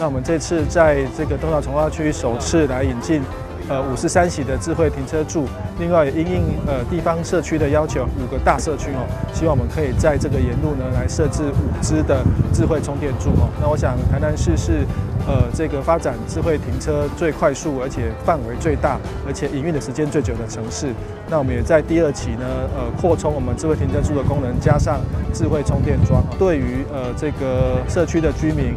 那我們這次在這個東橋重劃區首次來引進53席的智慧停車柱，另外也因應地方社區的要求，五個大社區哦，希望我們可以在這個沿路呢來設置五支的智慧充電柱哦。那我想台南市是這個發展智慧停車最快速，而且範圍最大，而且營運的時間最久的城市。那我們也在第二期呢，擴充我們智慧停車柱的功能，加上智慧充電樁，對於這個社區的居民，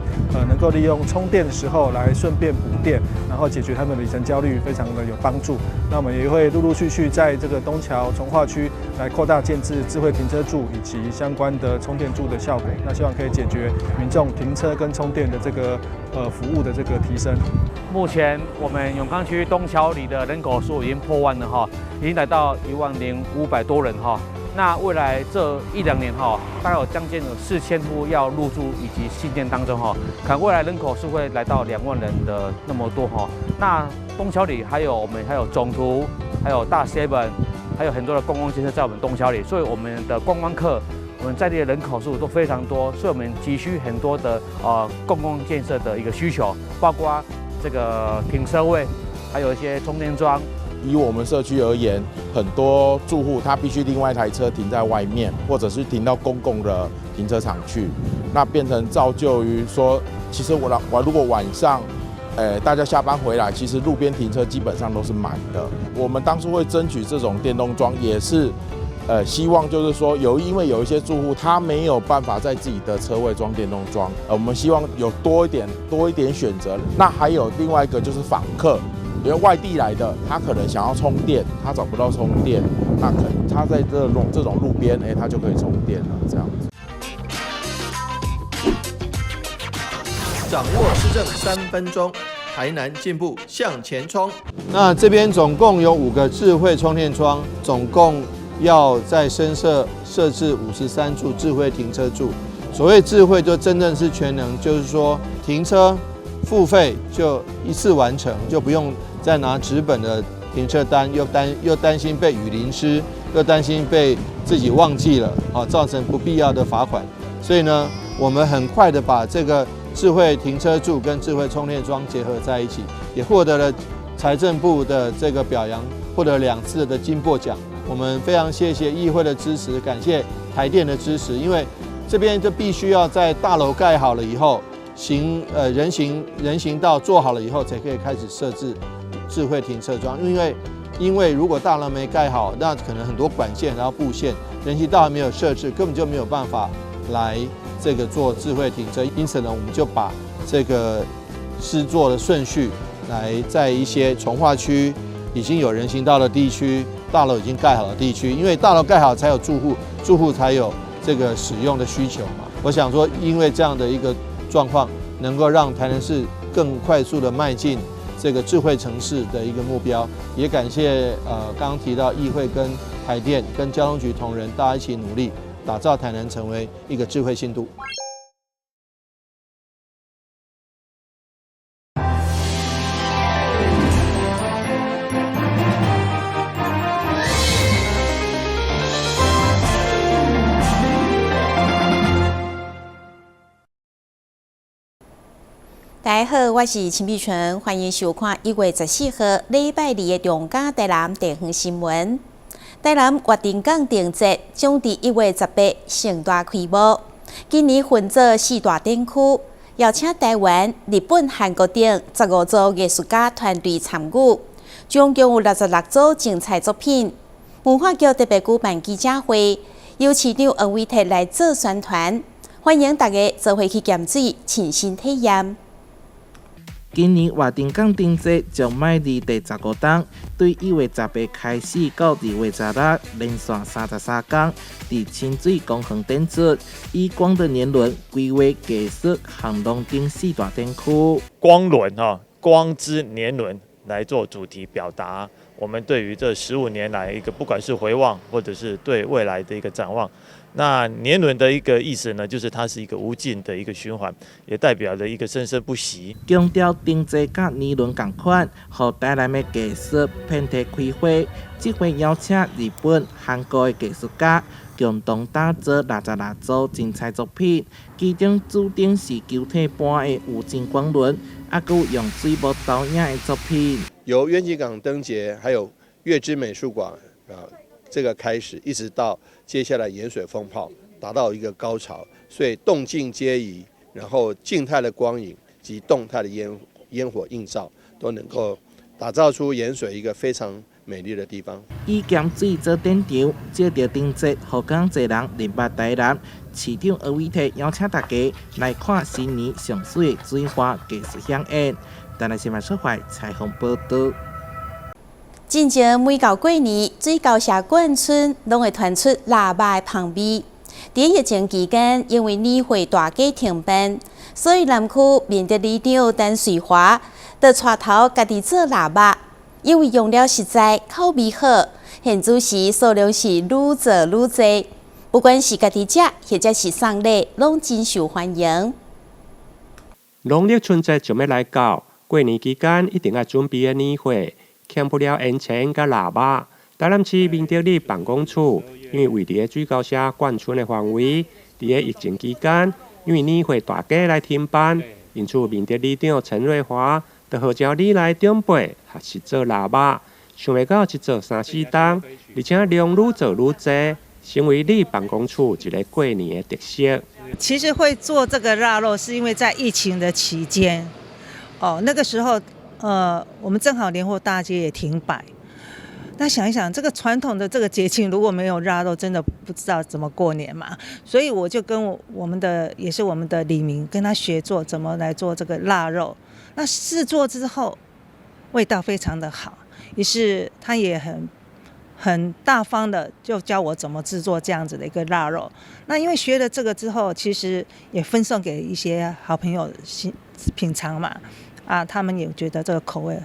能夠利用充電的時候來順便補電，然後解決他們的里程焦慮，非常的有幫助。那我們也會陸陸續續在這個東橋重劃區來擴大建置智慧停車柱以及相關的充電柱的效果。那希望可以解決民眾停車跟充電的這個服務的這個提升。目前我們永康區東橋里的人口數已經破萬了哈，已經來到10,500多人哈。那未來這一兩年哈，大概有將近有4000戶要入住以及興建當中哈，可能未來人口數會來到2萬人的那麼多哈。那東橋里還有我們還有總圖，還有大 seven，還有很多的觀光建設在我們東橋里，所以我們的觀光客，我們在地的人口數都非常多，所以我們急需很多的公共建設的一個需求，包括這個停車位，還有一些充電樁。以我們社區而言，很多住戶他必須另外一台車停在外面，或者是停到公共的停車場去，那變成造就於說，其實我如果晚上，大家下班回來，其實路邊停車基本上都是滿的。我們當初會爭取這種電動樁，也是，希望就是說因為有一些住戶他沒有辦法在自己的車位裝電動樁，我們希望有多一點選擇。那還有另外一個就是訪客。因為外地來的，他可能想要充電，他找不到充電，那可能他在這種路邊，他就可以充電了，這樣子。掌握市政3分鐘，台南進步向前衝。那這邊總共有五個智慧充電樁，總共要在新設置53處智慧停車柱。所謂智慧，就真正是全能，就是說停車付費就一次完成，就不用再拿紙本的停車單，又擔心被雨淋濕，又擔心被自己忘記了，啊，造成不必要的罰款。所以呢，我們很快的把這個智慧停車柱跟智慧充電樁結合在一起，也獲得了財政部的這個表揚，獲得2次的金箔獎。我們非常謝謝議會的支持，感謝台電的支持，因為這邊就必須要在大樓蓋好了以後，行呃人行人行道做好了以後，才可以開始設置智慧停車樁。因為如果大樓沒蓋好，那可能很多管線然後布線，人行道還沒有設置，根本就沒有辦法來這個做智慧停車。因此呢，我們就把這個施作的順序來在一些重劃區已經有人行道的地區，大樓已經蓋好的地區，因為大樓蓋好才有住戶，住戶才有這個使用的需求嘛。我想說，因為這樣的一個狀況，能夠讓台南市更快速的邁進這個智慧城市的一個目標，也感謝剛剛提到議會跟台電跟交通局同仁，大家一起努力，打造台南成為一個智慧新都。大家好，我是陳美純，歡迎收看1月14號禮拜二的中嘉台南地方新聞。台南月亭港燈節將佇1月18盛大開幕。今年分做四大展區，邀請台灣、日本、韓國等15組藝術家團隊參與，總共有66組精彩作品。文化局特別舉辦記者會，由市長黃偉哲來做宣傳，歡迎大家做伙去鹹水親身體驗。今年月亭港燈節將邁入第15冬，對1月18開始到2月16，連續33天，佇親水公園展出，以光的年輪規劃藝術和龍燈四大展區。光輪哈，光之年輪來做主題表達，我們對於這15年來一個不管是回望，或者是對未來的一個展望。那年輪的一個意思呢，就是它是一個無盡的一個循環，也代表着一個生生不息。強調燈節佮年輪仝款，予台南的藝術遍地開花。這回邀請日本、韓國的藝術家，共同打造66組精彩作品，其中主燈是球體般的無盡光輪，猶閣有用水幕投影的作品。由願景港燈節，還有月之美術館啊，這個開始，一直到接下來鹽水蜂炮達到一個高潮，所以動靜皆宜，然後靜態的光影及動態的煙火映照，都能夠打造出鹽水一個非常美麗的地方。以鹹水做展場，藉著燈節，予更濟人認捌台南。市長柯偉哲邀請大家來看新年上媠的水花藝術饗宴。台南新聞出發採訪報導。進前每到過年，水溝社眷村攏會傳出臘肉的芳味。佇疫情期間，因為年會大家停辦，所以南區明德里長陳瑞華就帶頭家己做臘肉。因為用料實在，口味好，現煮時數量是愈做愈濟。不管是家己食，或者是送禮，攏真受歡迎。農曆春節就欲來到，過年期間一定愛準備的年貨，欠不了煙腸佮臘肉。台南市明德里辦公處因為位佇个水溝社眷村的範圍，佇个疫情期間，因為年會大家來停辦，因此明德里長陳瑞華就號召里內長輩學習做臘肉，想袂到一做三四冬，而且量愈做愈濟，成為里辦公處一個過年的特色。其實會做這個臘肉，是因為在疫情的期間，哦，那個時候，我們正好年貨大街也停擺。那想一想，這個傳統的這個節慶如果沒有臘肉，真的不知道怎麼過年嘛。所以我就跟我們的也是我們的里民，跟他學做怎麼來做這個臘肉。那試做之後，味道非常的好，於是他也很大方的就教我怎麼製作這樣子的一個臘肉。那因為學了這個之後，其實也分送給一些好朋友品嘗嘛，啊，他們也覺得這個口味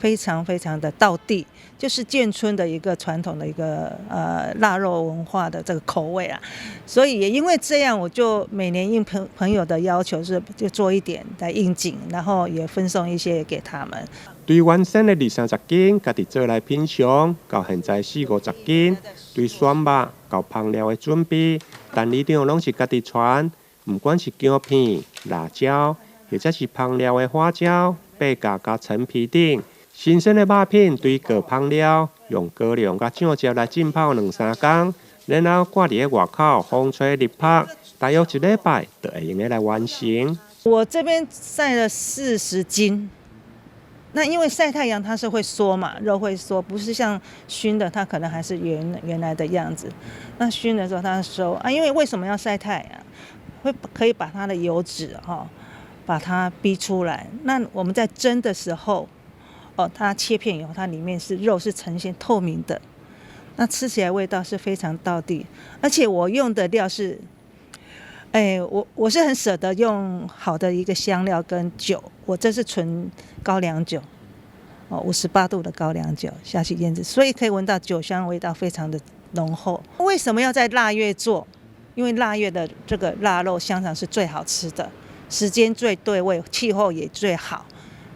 非常非常的道地，就是眷村的一個傳統的一個臘肉文化的這個口味啊，所以也因為這樣，我就每年應朋友的要求是就做一點來應景，然後也分送一些給他們。對原先的二三十斤，家己做來品嚐，到現在四五十斤，對選肉到烹料的準備，陳里長攏是家己傳，毋管是薑片、辣椒，或者是烹料的花椒、八角佮陳皮等。新鮮的肉品對過烹料，用高粱佮醬汁來浸泡兩三工，然後掛佇个外口風吹日曬，大約一禮拜就會用得來完成。我這邊曬了40斤，那因為曬太陽它是會縮嘛，肉會縮，不是像燻的，它可能還是原來的樣子。那燻的時候它收啊，因為為什麼要曬太陽？會可以把它的油脂哈，把它逼出來。那我們在蒸的時候，哦，它切片以後，它裡面是肉是呈現透明的，那吃起來味道是非常道地。而且我用的料是，哎，我是很捨得用好的一個香料跟酒，我這是純高粱酒，哦，58度的高粱酒下去醃製，所以可以聞到酒香味道非常的濃厚。為什麼要在臘月做？因為臘月的這個臘肉香腸是最好吃的，時間最對味，氣候也最好。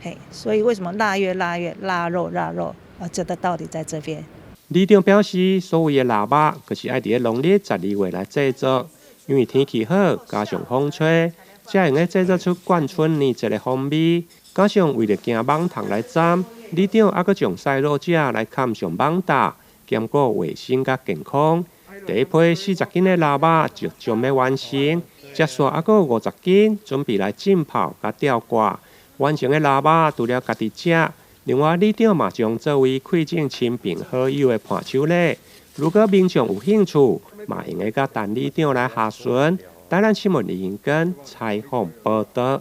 嘿，所以為什麼臘月臘月臘肉臘肉啊？這個道理在這邊。里長表示，所謂的臘肉，就是愛佇个農曆12月來製作，因為天氣好，加上風吹，才會用製作出眷村年節的風味。加上為著驚蠓蟲來踮，里長猶閣將曬落者來崁上網罩，兼顧衛生佮健康。第一批40斤的臘肉就將欲完成，接續猶閣有50斤準備來浸泡佮吊掛。完成的臘肉除了家己食，另外里長嘛將作為饋贈親朋好友的伴手禮。如果民眾有興趣，嘛會用得佮陳里長來諮詢。台南新聞李英根採訪報導。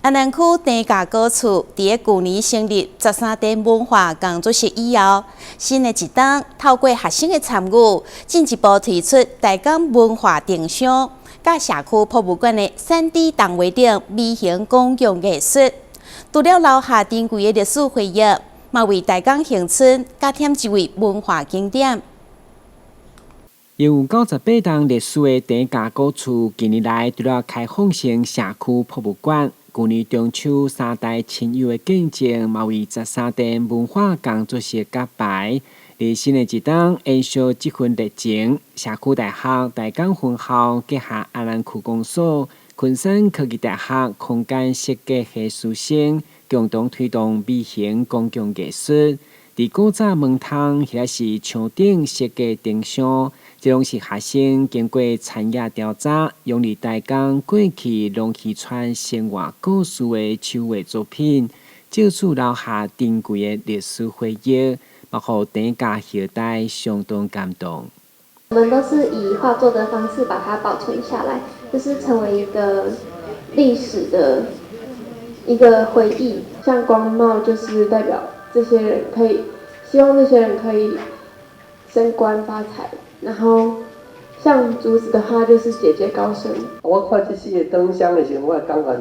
安南區鄭家古厝佇个舊年成立十三店文化工作室以後，新的一冬透過學生的參與，進一步推出大港文化電商、佮社區博物館的3D 動畫頂微型公共藝術，除了留下珍貴的歷史回憶，嘛為大港興村加添一位文化景點。擁有98冬歷史的鄭家古厝，近年來除了開放成社區博物館，舊年中秋三代親友的見證，嘛為十三店文化工作室揭牌，佇新的一冬延續這份熱情，社區大學台江分校結合阿南區公所、昆山科技大學空間設計系師生，共同推動微型公共藝術。佇古早門窗或者是牆頂設計燈箱，這攏是學生經過田野調查，融入台江過去農漁村生活故事的手畫作品，藉此留下珍貴的歷史回憶，嘛予陳家後代相當感動。我們都是以畫作的方式把它保存下來，就是成為一個歷史的一個回憶。像光帽就是代表這些人可以，希望這些人可以升官發財。然後像竹子的話，就是節節高升。我看這四个燈箱的時候，我感覺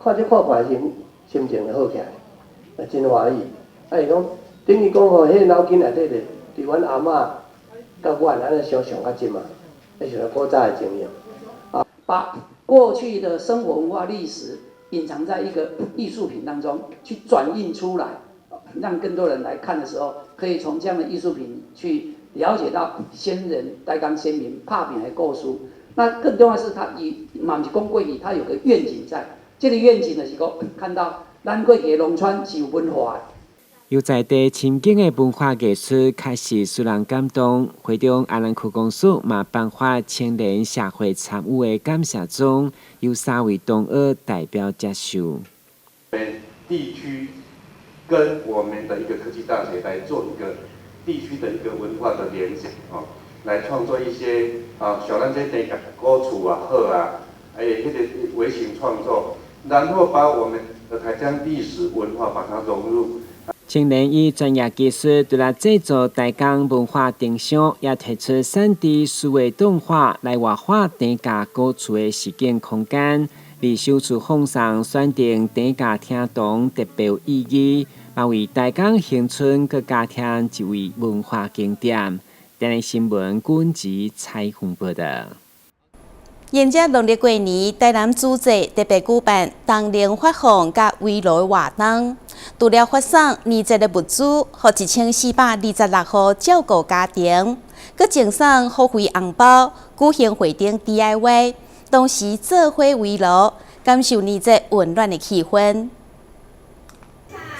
看這看看時，心情就好起來，真歡喜。啊，是講等於講吼，彼個腦筋內底就對阮阿嬤佮阮按呢想像較深嘛，彼時陣古早的情形。啊，把過去的生活文化歷史隱藏在一個藝術品當中，去轉印出來，讓更多人來看的時候，可以從這樣的藝術品去了解到先人台江先民拍拚的故事。那更重要的是，他以嘛毋是講過去，他有個願景在。這個願景就是講，看到咱過去的農村是有文化的。由在地親近的文化藝術，確實使人感動。會中阿蘭區公所嘛頒發青年社會參與的感謝狀，由三位同學代表接受。地區跟我們的一個科技大學來做一個地區的一個文化的連結，哦，來創作一些啊，像咱這地古厝啊好啊，迄個微型創作，然後把我們的台江歷史文化把它融入。青年以專業技術除了製作台江文化燈箱，也提出3D 數位動畫來活化陳家古厝的實景空間。佇首次放送選定陳家廳堂特別有意義，嘛為台江鄉村閣加添一位文化景點。電視新聞軍籍採訪報道。迎接農曆過年，台南主祭特別舉辦燈籠發放佮圍爐活動，除了發送年節的物資，予1426戶照顧家庭，閣贈送福慧紅包，舉行會燈 DIY，同時做伙圍爐，感受年節溫暖的氣氛。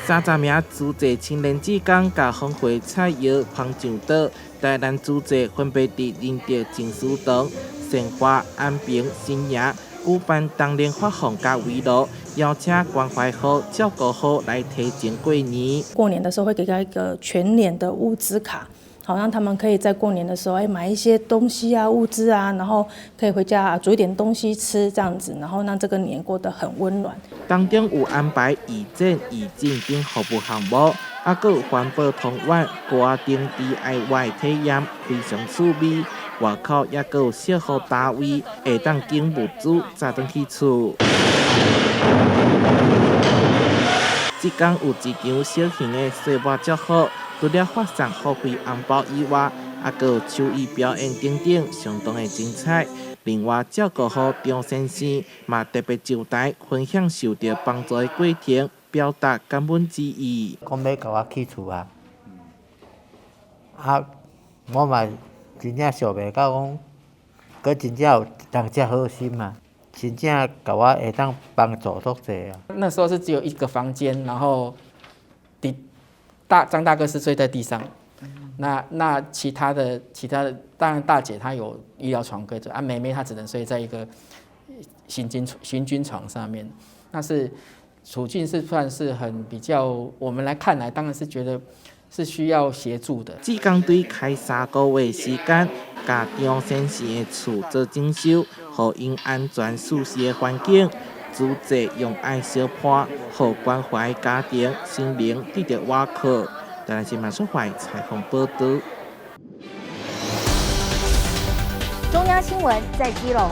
30名慈濟青年志工共豐富菜餚捧上桌，台南慈濟分別佇仁德靜思堂、善化、安平、新營舉辦燈籠發放佮圍爐，邀請關懷戶、照顧戶來提前過年。過年的時候會給他一個全年的物資卡，好讓他們可以在過年的時候，買一些東西啊、物資啊，然後可以回家煮一點東西吃，這樣子，然後讓這個年過得很溫暖。當中有安排義診、義診等服務項目，猶閣有環保湯圓、鍋仔燈 DIY 體驗，非常趣味。外口猶閣有小號單位，會當揀物資載轉去厝。這工有一場小型的歲末祝福，除了發送福慧紅包以外，猶閣有手藝表演等等，相當的精彩。另外，照顧戶張先生嘛特別上台分享受著幫助的過程，表達感恩之意。講欲共我起厝啊，啊，我嘛真正想袂到講，閣真正有人遮好心啊，真正共我會當幫助足濟啊。那時候是只有一個房間，然後大張大哥是睡在地上，那其他的，當然大姐她有醫療床可以睡，啊妹妹她只能睡在一個行軍床上面，那是處境是算是很比較，我們來看來當然是覺得是需要協助的。志工隊開3個月時間，共張先生的厝做整修，予𪜶安全舒適的環境。慈濟用愛相伴，予關懷家庭，心靈得著倚靠。台南新聞蘇懷採訪報導。中央新聞在基隆，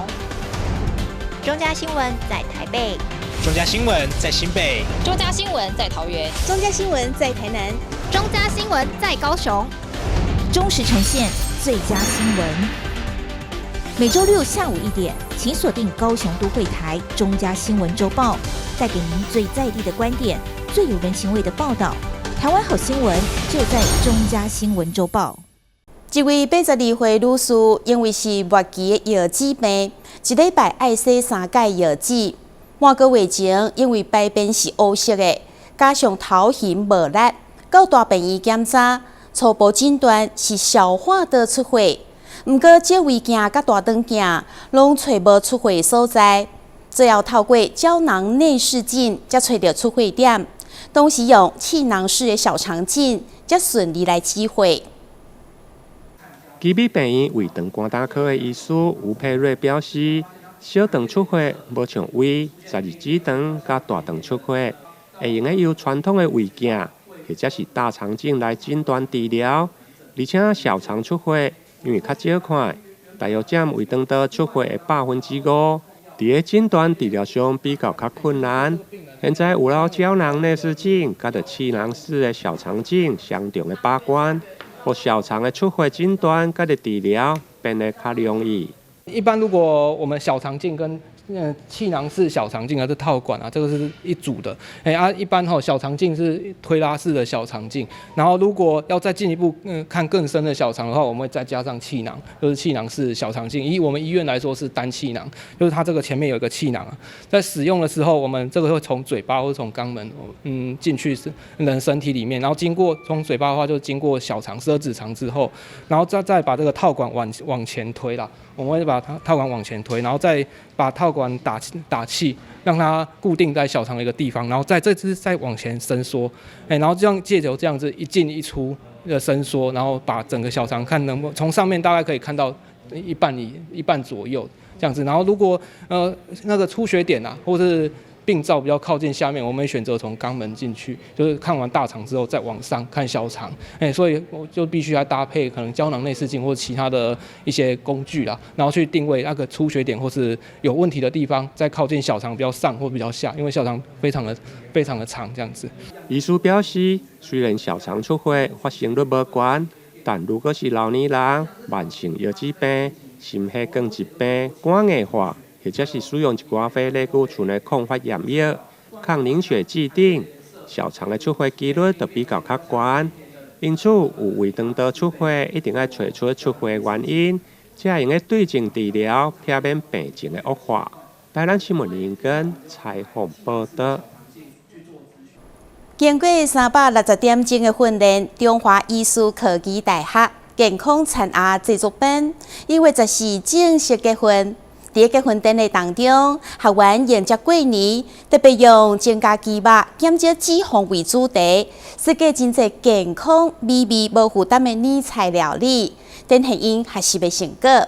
中嘉新聞在台北，中嘉新聞在新北，中嘉新聞在桃園，中嘉新聞在台南，中嘉新聞在高雄，忠實呈現最佳新聞。每週六下午1點，請鎖定高雄都會台中嘉新聞週報，帶給您最在地的觀點，最有人情味的報道。台灣好新聞就在中嘉新聞週報。一位82歲女士，因為是末期的藥子病，一禮拜愛洗三擺藥子。半個月前，因為排便是烏色的，加上頭眩無力，到大病院檢查，初步診斷是消化道出血。毋過照胃鏡佮大腸鏡，攏揣無出血所在。最後透過膠囊內視鏡，才揣著出血點。當時用氣囊式的小腸鏡，才順利來止血。基美病院胃腸肝膽科的醫師吳佩瑞表示，小腸出血無像胃、十二指腸佮大腸出血，會用得由傳統的胃鏡或者是大腸鏡來診斷治療。而且小腸出血，因為較少看，大約佔胃腸道出血的5%，佇咧診斷治療上比較較困難。現在有了膠囊內視鏡，佮著氣囊式的小腸鏡雙重的把關，予小腸的出血診斷佮著治療變得較容易。一般如果我們小腸鏡跟氣囊式小腸鏡啊，這套管啊，這個是一組的。欸啊，一般吼小腸鏡是推拉式的小腸鏡，然後如果要再進一步看更深的小腸的話，我們會再加上氣囊，就是氣囊式小腸鏡。以我們醫院來說是單氣囊，就是它這個前面有一個氣囊，在使用的時候，我們這個會從嘴巴或者從肛門進去人身體裡面，然後經過從嘴巴的話就經過小腸、十二指腸之後，然後再把這個套管往前推啦，我們會把它套管往前推，然後再把套管打氣，讓它固定在小腸的一個地方，然後再這次再往前伸縮，然後這樣借由這樣子一進一出的伸縮，然後把整個小腸看能不能從上面大概可以看到一半左右這樣子，然後如果那個出血點啊，或是病灶比較靠近下面，我們選擇從肛門進去，就是看完大腸之後再往上看小腸，所以我就必須要搭配可能膠囊內視鏡或其他的一些工具啦，然後去定位那個出血點或是有問題的地方，再靠近小腸比較上或比較下，因為小腸非常的非常的長這樣子。醫師表示，雖然小腸出血發生率無懸，但如果是老年人、慢性腰子病、心血管疾病、肝硬化，或者是使用一寡非類固醇的抗發炎藥、抗凝血劑等，小腸的出血幾率就比較較懸。因此，有胃腸道出血，一定愛揣出出血原因，才會用得對症治療，避免病情的惡化。台南新聞林根採訪報道。經過360點鐘的訓練，中華醫師科技大學健康餐盒製作班1月14正式結訓。佇結訓典禮當中，學員迎接過年，特別用增加肌肉、減少脂肪為主題，設計真濟健康、美味、無負擔的年菜料理，展現𪜶學習的成果。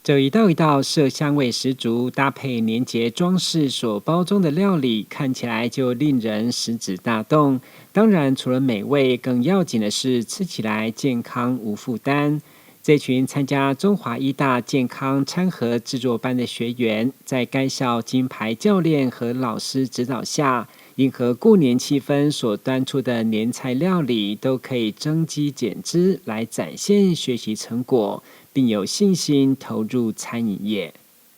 這一道一道色香味十足，搭配年節裝飾所包裝的料理，看起來就令人食指大動。當然，除了美味，更要緊的是吃起來健康無負擔。這群參加中華醫大健康餐盒製作班的學員，在該校金牌教練和老師指導下，迎合過年氣氛所端出的年菜料理，都可以增肌減脂，來展現學習成果，並有信心投入餐飲業。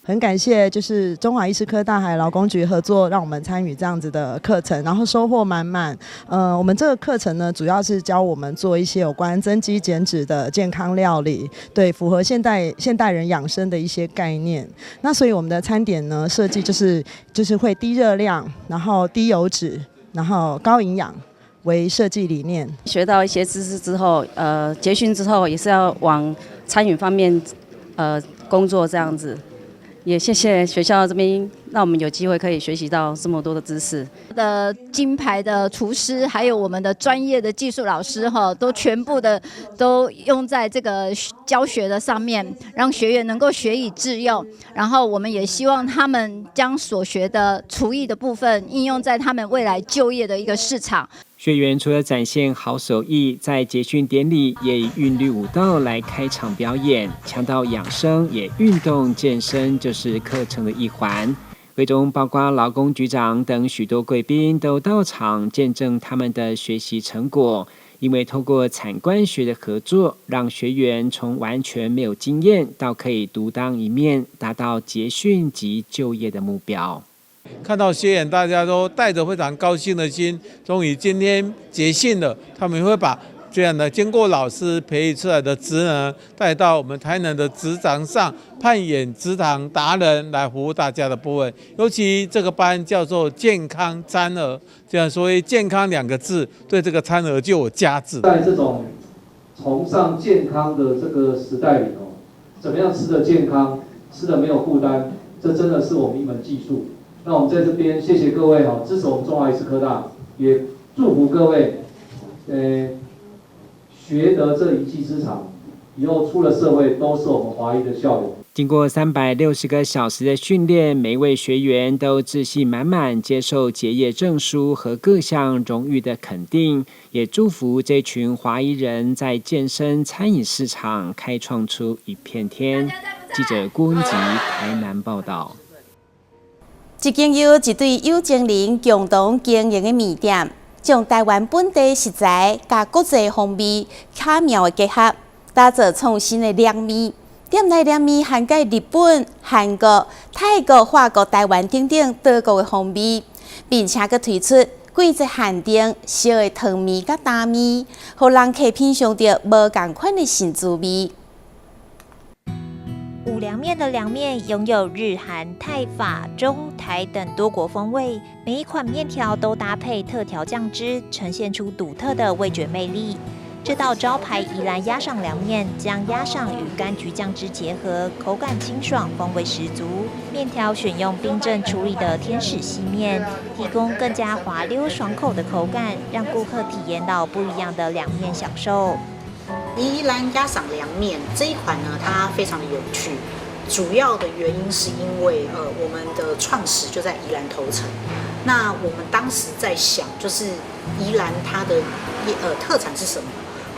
很感謝，就是中華醫師科大還有勞工局合作，讓我們參與這樣子的課程，然後收穫滿滿。我們這個課程呢，主要是教我們做一些有關增肌減脂的健康料理，對，符合現代人養生的一些概念。那所以我們的餐點呢，設計就是會低熱量，然後低油脂，然後高營養為設計理念。學到一些知識之後，結訓之後也是要往餐飲方面工作這樣子。也謝謝學校這邊，讓我們有機會可以學習到這麼多的知識。的金牌的廚師，還有我們的專業的技術老師，哈，都全部的都用在這個教學的上面，讓學員能夠學以致用。然後我們也希望他們將所學的廚藝的部分應用在他們未來就業的一個市場。學員除了展現好手藝，在結訓典禮也以韻律舞蹈來開場表演，強調養生也運動健身就是課程的一環。會中包括勞工局長等許多貴賓都到場見證他們的學習成果。因為透過產官學的合作，讓學員從完全沒有經驗到可以獨當一面，達到結訓及就業的目標。看到學員大家都帶着非常高興的心，終於今天結訓了，他們會把這樣的經過老師培育出來的職能，帶到我們台南的職場上，扮演職場達人來服務大家的部分。尤其這個班叫做健康餐盒，這樣所以健康兩個字對這個餐盒就有加值。在這種崇尚健康的這個時代裡哦，怎麼樣吃得健康，吃得沒有負擔，這真的是我們一門技術。那我們在這邊謝謝各位哦，支持我們中華醫事科大，也祝福各位，學得這一技之長，以後出了社會都是我們華醫的校友。經過360個小時的訓練，每一位學員都自信滿滿，接受結業證書和各項榮譽的肯定，也祝福這群華醫人在健身餐飲市場開創出一片天。記者郭文吉台南報道。這間由一對有情人共同經營的麵店，將台灣本地食材佮國際風味巧妙的結合，打造創新的涼麵。店內涼麵涵蓋日本、韓國、泰國、法國、台灣等等多國的風味，並且閣推出季節限定燒的湯麵佮擔麵，予人客品嚐著無仝款的新滋味。五涼麵的涼麵擁有日韓泰法中台等多國風味，每一款麵條都搭配特調醬汁，呈現出獨特的味覺魅力。這道招牌宜蘭鴨賞涼麵，將鴨賞與柑橘醬汁結合，口感清爽，風味十足。麵條選用冰鎮處理的天使細麵，提供更加滑溜爽口的口感，讓顧客體驗到不一樣的涼麵享受。宜蘭鴨賞涼麵這一款呢，它非常的有趣。主要的原因是因為，我們的創始就在宜蘭頭城。那我們當時在想，就是宜蘭它的特產是什麼？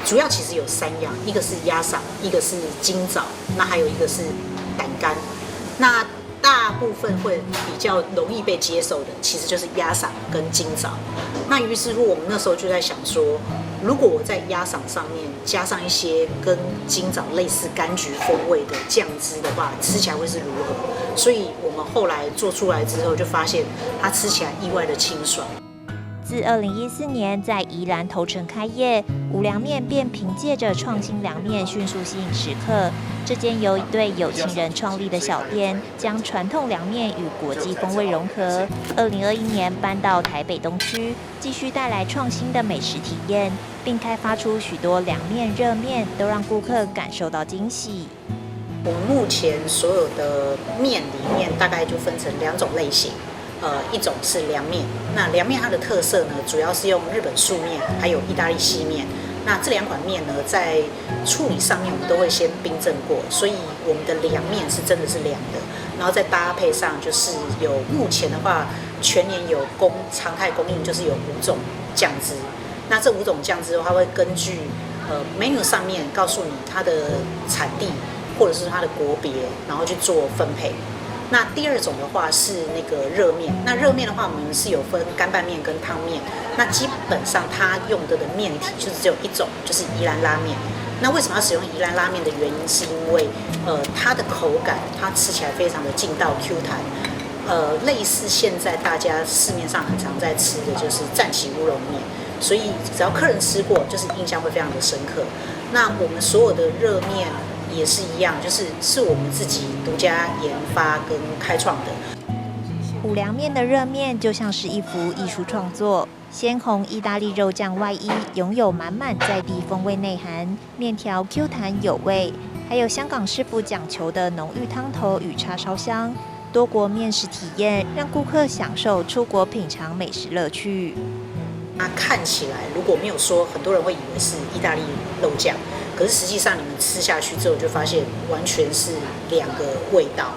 主要其實有三樣，一個是鴨賞，一個是金棗，那還有一個是膽乾。那大部分會比較容易被接受的，其實就是鴨賞跟金棗。那於是乎，我們那時候就在想說，如果我在鴨賞上面加上一些跟金棗類似柑橘風味的醬汁的話，吃起來會是如何？所以我們後來做出來之後，就發現它吃起來意外的清爽。自2014年在宜蘭頭城開業，五涼麵便憑借着創新涼麵迅速吸引食客。這間由一對有情人創立的小店，將傳統涼麵與國際風味融合。2021年搬到台北東區，繼續帶來創新的美食體驗，並開發出許多涼麵、熱麵，都讓顧客感受到驚喜。我們目前所有的麵裡面，大概就分成兩種類型。一種是涼麵，那涼麵它的特色呢，主要是用日本素麵，還有意大利細麵。那這兩款麵呢，在處理上面我們都會先冰鎮過，所以我們的涼麵是真的是涼的。然後再搭配上，就是有目前的話，全年有供常態供應，就是有五種醬汁。那這五種醬汁的話，會根據menu 上面告訴你它的產地或者是它的國別，然後去做分配。那第二種的話是那個熱麵，那熱麵的話，我們是有分乾拌麵跟湯麵。那基本上它用的麵體就是只有一種，就是宜蘭拉麵。那為什麼要使用宜蘭拉麵的原因，是因為它的口感，它吃起來非常的勁道 Q 彈，類似現在大家市面上很常在吃的就是讚岐烏龍麵，所以只要客人吃過，就是印象會非常的深刻。那我們所有的熱麵也是一樣，就是我們自己獨家研發跟開創的。五涼麵的熱麵就像是一幅藝術創作，鮮紅意大利肉醬外衣，擁有滿滿在地風味內涵，麵條 Q 彈有味，還有香港師傅講求的濃郁湯頭與叉燒香，多國麵食體驗，讓顧客享受出國品嘗美食樂趣。它看起來如果沒有說，很多人會以為是意大利肉醬。可是實際上，你們吃下去之後，就發現完全是兩個味道。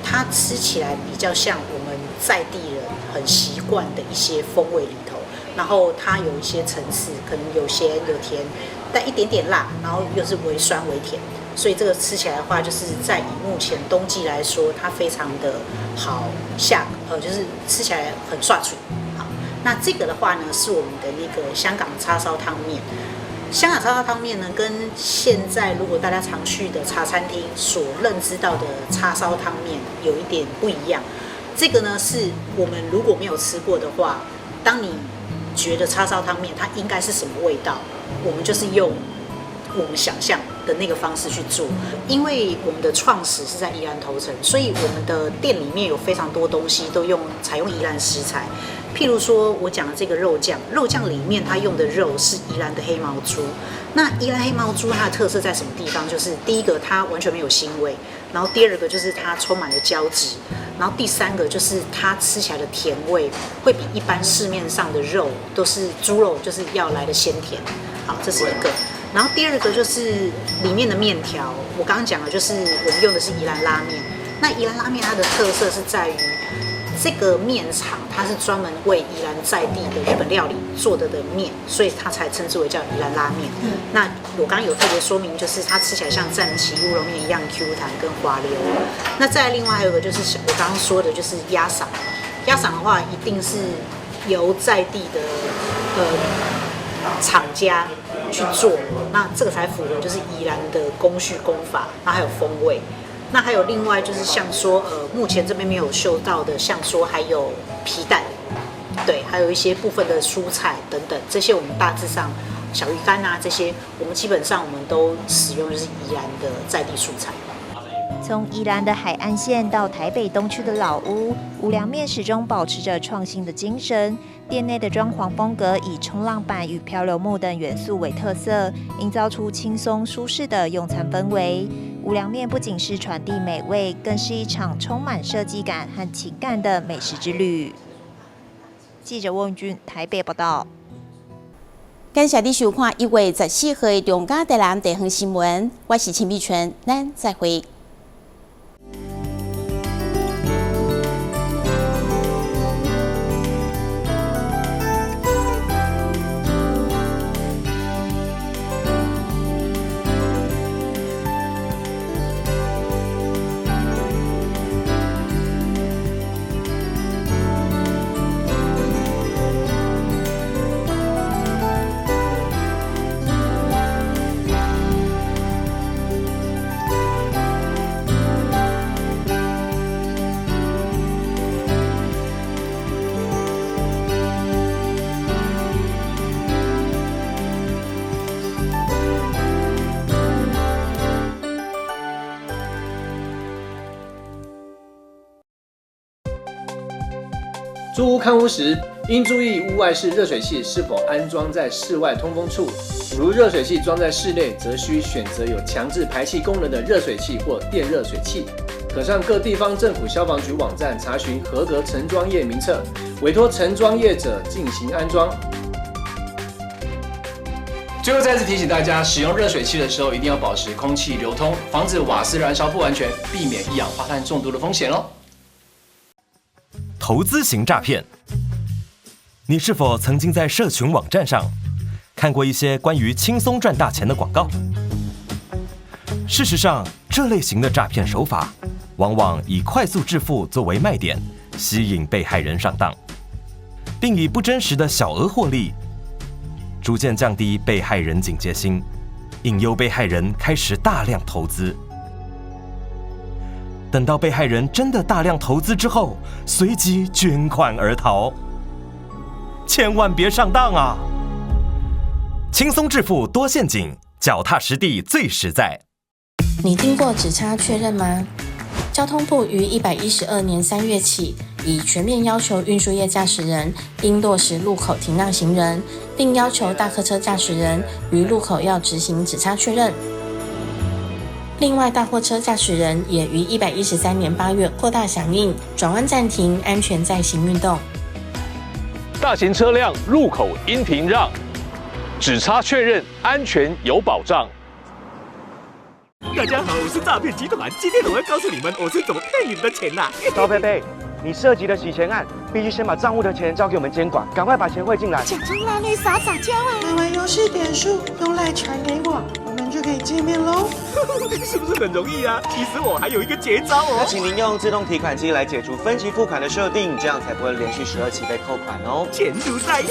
它吃起來比較像我們在地人很習慣的一些風味裡頭，然後它有一些層次，可能有鹹有甜，帶一點點辣，然後又是微酸微甜。所以這個吃起來的話，就是在以目前冬季來說，它非常的好下，就是吃起來很涮嘴。好，那這個的話呢，是我們的那個香港叉燒湯麵。香港叉燒湯麵呢，跟現在如果大家常去的茶餐廳所認知到的叉燒湯麵有一點不一樣。这个呢，是我们如果没有吃过的话，当你觉得叉烧汤面它应该是什么味道，我们就是用我们想象的那个方式去做。因为我们的创始是在宜兰头城，所以我们的店里面有非常多东西都采用宜兰食材。譬如说我讲的这个肉酱，肉酱里面它用的肉是宜兰的黑毛猪。那宜兰黑毛猪它的特色在什么地方？就是第一个它完全没有腥味，然后第二个就是它充满了胶质，然后第三个就是它吃起来的甜味会比一般市面上的肉都是猪肉就是要来的鲜甜。好，这是一个。然后第二个就是里面的面条，我刚刚讲的就是我们用的是宜兰拉面。那宜兰拉面它的特色是在于这个面厂它是专门为宜兰在地的日本料理做的面，所以它才称之为叫宜兰拉面。那我刚刚有特别说明，就是它吃起来像赞岐乌龙面一样 Q 弹跟滑溜。那再另外还有一个就是我刚刚说的，就是鸭嗓。鸭嗓的话，一定是由在地的厂家去做，那这个才符合就是宜兰的工序工法，那还有风味。那还有另外就是像说，目前这边没有秀到的，像说还有皮蛋，对，还有一些部分的蔬菜等等，这些我们大致上小鱼干啊这些，我们基本上我们都使用就是宜兰的在地素材。从宜兰的海岸线到台北东区的老屋，无凉面始终保持着创新的精神。店内的装潢风格以冲浪板与漂流木等元素为特色，营造出轻松舒适的用餐氛围。无凉面不仅是传递美味，更是一场充满设计感和情感的美食之旅。记者翁君台北报道。感谢你收看1月14号的中嘉台南地方新闻，我是陈美泉，咱再会。租屋看屋时，应注意屋外式热水器是否安装在室外通风处。如热水器装在室内，则需选择有强制排气功能的热水器或电热水器。可上各地方政府消防局网站查询合格承装业名册，委托承装业者进行安装。最后再次提醒大家，使用热水器的时候一定要保持空气流通，防止瓦斯燃烧不完全，避免一氧化碳中毒的风险哦。投资型诈骗，你是否曾经在社群网站上看过一些关于轻松赚大钱的广告？事实上，这类型的诈骗手法往往以快速致富作为卖点，吸引被害人上当，并以不真实的小额获利，逐渐降低被害人警戒心，引诱被害人开始大量投资。等到被害人真的大量投资之后，随即卷款而逃。千万别上当啊！轻松致富多陷阱，脚踏实地最实在。你听过指差确认吗？交通部于112年3月起，已全面要求运输业驾驶人应落实路口停让行人，并要求大客车驾驶人于路口要执行指差确认。另外，大货车驾驶人也于113年8月扩大响应转弯暂停、安全载行运动。大型车辆路口应停让，指差确认安全有保障。大家好，我是诈骗集团，今天我会告诉你们我是怎么骗你们的钱呐。高佩佩，你涉及的洗钱案，必须先把账户的钱交给我们监管，赶快把钱汇进来。假装拉你撒撒娇啊！买完游戏点数用 LINE 传给我，我们就可以见面喽。是不是很容易啊？其实我还有一个绝招哦。那请您用自动提款机来解除分期付款的设定，这样才不会连续12期被扣款哦。钱如在，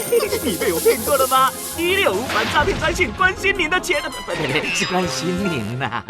你被我骗过了吗？165反诈骗专线关心您的钱，不不不，是关心您呐。